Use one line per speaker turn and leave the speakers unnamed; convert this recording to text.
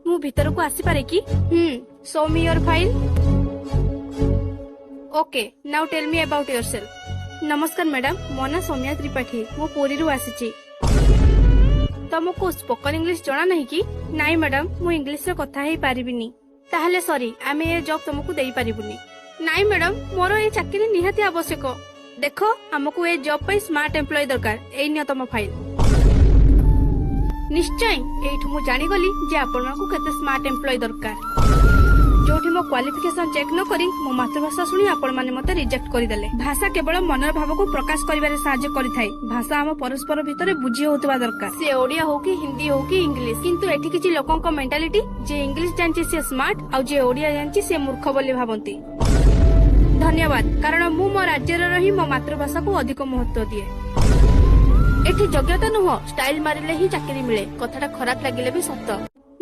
ମୁଁ ଭିତରକୁ ଆସିପାରେ କି? ହୁଁ, show me your file. Okay, now tell me about yourself. ନମସ୍କାର ମ୍ୟାଡାମ, ମୋ ନାଁ ସୌମ୍ୟା ତ୍ରିପାଠୀ। ମୁଁ ପୁରୀରୁ ଆସିଛି। ତମକୁ ସ୍ପୋକନ ଇଂଲିଶ ଜଣା ନାହିଁ କି? ନାଇଁ ମ୍ୟାଡାମ, ମୁଁ ଇଂଲିଶରେ କଥା ହେଇପାରିବିନି। ତାହେଲେ ସରି, ଆମେ ଏ ଜବ୍ ତମକୁ ଦେଇପାରିବୁନି। ନାଇଁ ମ୍ୟାଡାମ, ମୋର ଏ ଚାକିରି ନିହାତି ଆବଶ୍ୟକ। ଦେଖ, ଆମକୁ ଏ ଜବ୍ ପାଇଁ ସ୍ମାର୍ଟ ଏମ୍ପ୍ଲୟି ଦରକାର। ଏଇ ନିଅ ତମ ଫାଇଲ। ନିଶ୍ଚୟ ଏଇଠୁ ମୁଁ ଜାଣିଗଲି ଯେ ଆପଣଙ୍କୁ କେତେ ସ୍ମାର୍ଟ ଏମ୍ପ୍ଲୟି ଦରକାର, ଯୋଉଠି ମୋ କ୍ୱାଲିଫିକେସନ ଚେକ୍ ନ କରି ମୋ ମାତୃଭାଷା ଶୁଣି ଆପଣମାନେ ମତେ ରିଜେକ୍ଟ କରିଦେଲେ। ଭାଷା କେବଳ ମନର ଭାବକୁ ପ୍ରକାଶ କରିବାରେ ସାହାଯ୍ୟ କରିଥାଏ। ଭାଷା ଆମ ପରସ୍ପର ଭିତରେ ବୁଝି ହଉଥିବା ଦରକାର, ସେ ଓଡିଆ ହଉ କି ହିନ୍ଦୀ ହଉ କି ଇଂଲିଶ। କିନ୍ତୁ ଏଠି କିଛି ଲୋକଙ୍କ ମେଣ୍ଟାଲିଟି, ଯିଏ ଇଂଲିଶ ଜାଣିଛି ସିଏ ସ୍ମାର୍ଟ ଆଉ ଯିଏ ଓଡିଆ ଜାଣିଛି ସିଏ ମୂର୍ଖ ବୋଲି ଭାବନ୍ତି। ଧନ୍ୟବାଦ, କାରଣ ମୁଁ ମୋ ରାଜ୍ୟରେ ରହି ମୋ ମାତୃଭାଷାକୁ ଅଧିକ ମହତ୍ଵ ଦିଏ। ଏଠି ଯୋଗ୍ୟତା ନୁହଁ, ଷ୍ଟାଇଲ ମାରିଲେ ହିଁ ଚାକିରି ମିଳେ। କଥାଟା ଖରାପ ଲାଗିଲେ ବି ସତ।